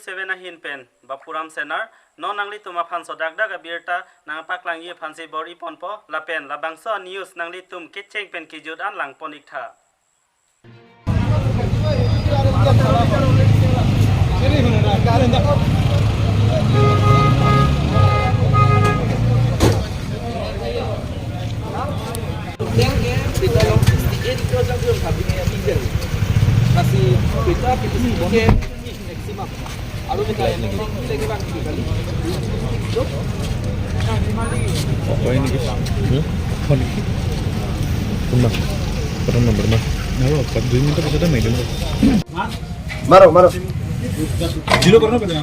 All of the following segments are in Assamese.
News 7 a hin pen Bapuram Senar no nangli tuma phanso dak dak abirta nang paklang ye phansi bor ipon po la pen la bangso news nangli tum ketcheng pen kijut an lang ponik tha. मारो मारो जीरो करना पहले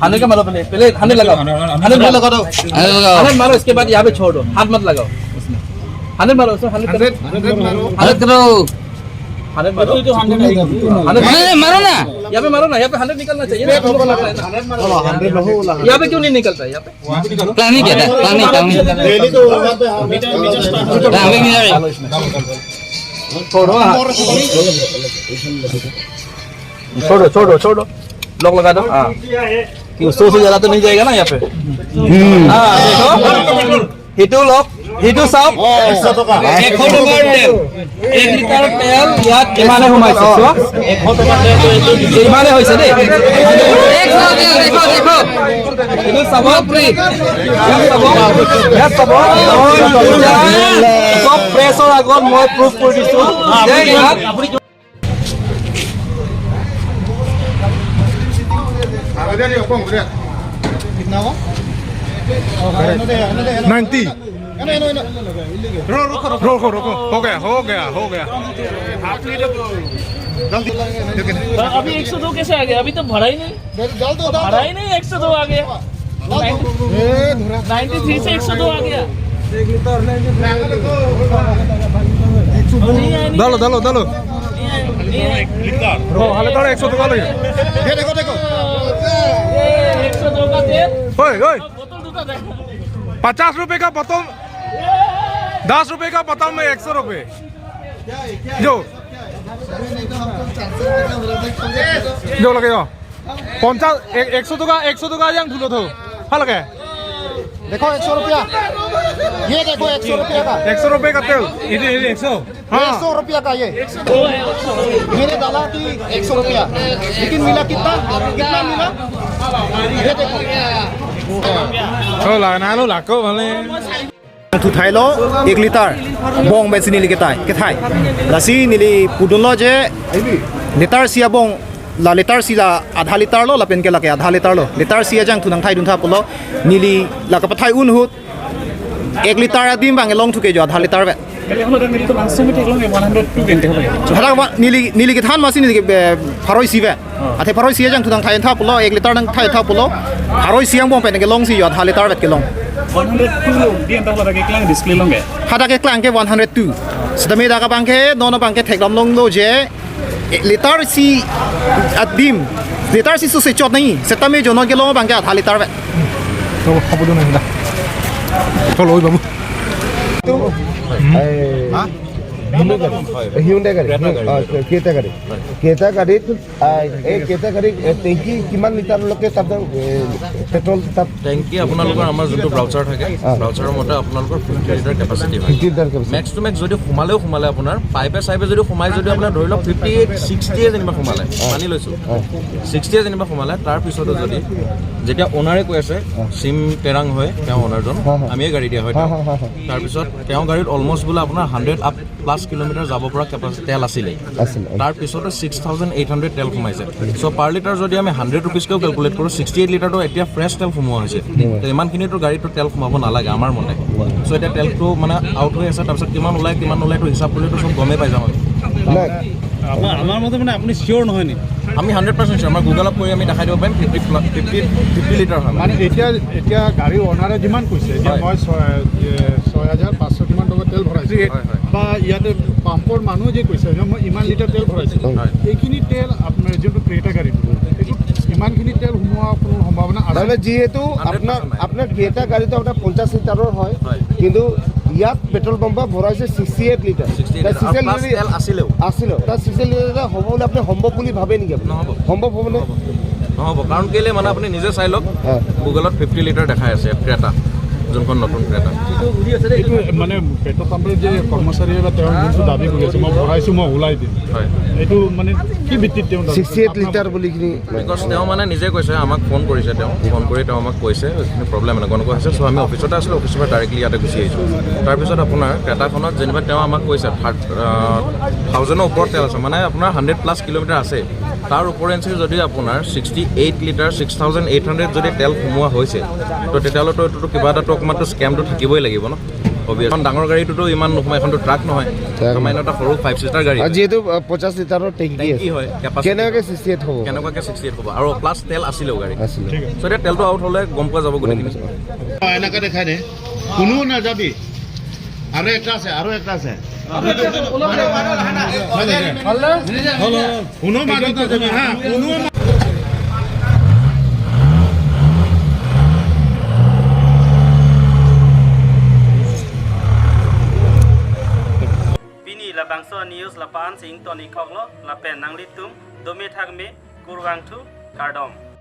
हाथ का मारो पहले पहले हाथ लगाओ हाथ लगा दो हाथ मारो इसके बाद यहाँ पे छोड़ दो हाथ मत लगाओ उसमें हाथ मारो उसमें हाथ हाथ करो हाथ मारो हाथ मारो ना यहाँ पे मारो ना यहाँ पे 100 निकलना चाहिए यहाँ पे क्यों नहीं निकलता है यहाँ पे प्लान नहीं किया था प्लान नहीं छोड़ो छोड़ो छोड़ो छोड़ो लॉक लगा दो। हाँ कि 100 से ज्यादा तो नहीं जाएगा ना यहाँ पे। हाँ देखो हिटू लॉक हिटू साहब 100 टका तेल 1 লিটাৰ তেল ইয়াত ইমানে সোমাইছে চোৱা 100 টকাৰ তেল ইমানে হৈছে দেই দেখো দেখো এইটো চাব ইয়াত চাব চব প্ৰেছৰ আগত মই প্ৰুফ কৰি দিছো যে ইয়াত 90 रोको रोको हो गया हो गया हो गया। अभी 102 कैसे आ गया? अभी तो भरा ही नहीं, भरा ही नहीं। 102 आ गया, 93 से 102 आ गया। डालो डालो डालो हाले 102 का लगे। देखो देखो 102 का तेल। ओए ओए 50 रुपए का बोतल, 10 रुपए का बोतल में 100 रुपए जो जो लगेगा 50 100 टका 100 टका yang धुलो थो हाल लगे। देखो 100 रुपया, ये देखो 100 रुपया का 100 रुपए का तेल ये 100 हाँ 100 रुपया का ये मैंने डाला कि 100 रुपया, लेकिन मिला कितना कितना मिला ये देखो। ओ लागना लो लाको भले थुथाइलो 1 लिटर बং बेसिनि लिकेताय केथाय लासि निली पुदुनलो जे लिटर सिया बং ला लिटर सी ला आधा लिटर लो ला पेन के लाके आधा लिटर लो लिटर सिया जंग थुनंग थाई दुन था पुलो निली ला कपथाय उन हुत 1 लिटर आदिम बांगे long थुके जो आधा लिटर बे निली निली के थान मासी निली फारोय सी बे आथे फारोय सिया जंग थुनंग थाई था पुलो 1 लिटर नंग थाई था पुलो फारोय सियांग बং पेन के long सी जो आधा litre bay K long 102 di entah lagi klang display long ke hada ke klang ke 102 sedami da ka bang ke nono bang ke theklam long lo je litar si adim litar si su se chot nahi setame jo no ke long bang ke adha litar be to khabo do nahi da cholo oi babu ha Hyundai গাড়ি ক্ৰেটা গাড়ী ক্ৰেটা গাড়ীত এই ক্ৰেটা গাড়ীত টেংকি কিমান লিটাৰলৈকে তাত পেট্ৰল তাত টেংকি আপোনালোকৰ আমাৰ যোনটো ব্ৰাউচাৰ থাকে ব্ৰাউচাৰৰ মতে আপোনালোকৰ 50 লিটাৰ কেপাচিটি হয়। 50 litre capacity max to max যদি সোমালেও সোমালে আপোনাৰ পাইপে চাইপে যদি সোমাই যদি আপোনাৰ ধৰি লওক 58 60 যেনিবা সোমালে মানি লৈছোঁ 60 যেনিবা সোমালে তাৰপিছতো যদি যেতিয়া অ'নাৰে কৈ আছে চিম টেৰাং হয় তেওঁ অ'নাৰজন আমিয়ে গাড়ী দিয়া হয় তাৰপিছত তেওঁ গাড়ীত অলমষ্ট বোলে আপোনাৰ 100 আপ প্লাছ কিলোমিটাৰ যাব পৰা কেপাচিটি তেল আছিলেই তাৰপিছতে 6800 তেল সোমাইছে। চ' পাৰ লিটাৰ যদি আমি 100 ৰুপিজকেও কেলকুলেট কৰোঁ 68 লিটাৰটো এতিয়া ফ্ৰেছ তেল সোমোৱা হৈছে। তো ইমানখিনিতো গাড়ীটো তেল সোমাব নালাগে আমাৰ মতে। চ' এতিয়া তেলটো মানে আউট হৈ আছে, তাৰপিছত কিমান ওলায় কিমান নোলায়টো হিচাপ কৰিলেতো চব গমেই পাই যাম আমি। আমাৰ মতে মানে আপুনি চিয়'ৰ নহয় নেকি? আমি 100% চিয়'ৰ, আমাৰ গুগলত কৰি আমি দেখাই দিব পাৰিম 50 লিটাৰ হয়। মানে এতিয়া এতিয়া গাড়ীৰ অ'নাৰে যিমান কৈছে এতিয়া মই 6500 কিমান টকা তেল ভৰাইছোঁ বা ইয়াতে পাম্পৰ মানুহে যে কৈছে যে মই ইমান লিটাৰ তেল ভৰাইছোঁ, এইখিনি তেল আপোনাৰ যোনটো ক্ৰেটা গাড়ীটো এইটো ইমানখিনি তেল সোমোৱা কোনো সম্ভাৱনা আছে? তাৰমানে যিহেতু 100% আপোনাৰ নাই। আপোনাৰ ক্ৰেতা গাড়ীটো আপোনাৰ 50 লিটাৰৰ হয়, হয়। কিন্তু ইয়াত পেট্ৰল পাম্পত ভৰাইছে 68 লিটাৰ। 68 লিটাৰ। আৰু প্লাছ তেল আছিলেও। আছিলে, তাত 68 লিটাৰ হ'ব বুলি আপুনি সম্ভৱ বুলি ভাবে নেকি আপুনি? নহ'ব। সম্ভৱ হ'বনে? নহ'ব, কাৰণ কেলৈ মানে আপুনি নিজে চাই লওক, হয়। গুগলত 50 লিটাৰ দেখাই আছে ক্ৰেটা, যোনখন নতুন ক্ৰেটা। এইটো মানে পেট্ৰল পাম্পৰ যে কৰ্মচাৰীয়ে বা তেওঁ যোনটো দাবী কৰি আছে, মই ভৰাইছোঁ, মই ওলাই দিম, হয়, এইটো মানে কি ভিত্তিত তেওঁ দাবী কৰিছে? 68 লিটাৰ বুলি কিনি because তেওঁ মানে নিজে কৈছে, আমাক ফোন কৰিছে, তেওঁ ফোন কৰি তেওঁ আমাক কৈছে এইখিনি প্ৰব্লেম এনেকুৱা এনেকুৱা হৈছে। চ' আমি অফিচতে আছিলোঁ, অফিচৰ পৰা ডাইৰেক্টলি ইয়াতে গুচি আহিছোঁ। তাৰপিছত আপোনাৰ ক্ৰেটাখনত যেনিবা তেওঁ আমাক কৈছে 1000ৰ ওপৰত তেল আছে, মানে আপোনাৰ 100+ কিলোমিটাৰ আছে। তাৰ ওপৰেঞ্চি যদি আপোনাৰ 68 লিটাৰ 6800 যদি তেল সোমোৱা হৈছে, তো তেতিয়াহ'লেতো এইটোতো কিবা এটাতো অকণমানতো স্কেমটো থাকিবই লাগিব ন। অভিয়াছ এখন ডাঙৰ গাড়ীটোতো ইমান নোসোমায়, এখনতো ট্ৰাক নহয়, সামান্য এটা সৰু 5 চিটাৰ গাড়ী। আৰু যিহেতু 50 লিটাৰৰ টেংকি টেংকি আছে, হয়, capacity কেনেকুৱাকৈ 68 হ'ব? কেনেকুৱাকৈ 68 হ'ব? আৰু প্লাছ তেল আছিলেও গাড়ী আছিলে। চ' এতিয়া তেলটো আউট হ'লে গম পোৱা যাব গোটেইখিনি। এনেকে দেখাই দে, কোনো নাযাবি। আৰু একটা আছে, আৰু একটা আছে, কোনো মাজত নাযাবি। হা, কোনো Bini la bangso news la pan sing toni koklo la pen nangli tum domi thakme kurwang thu kardom.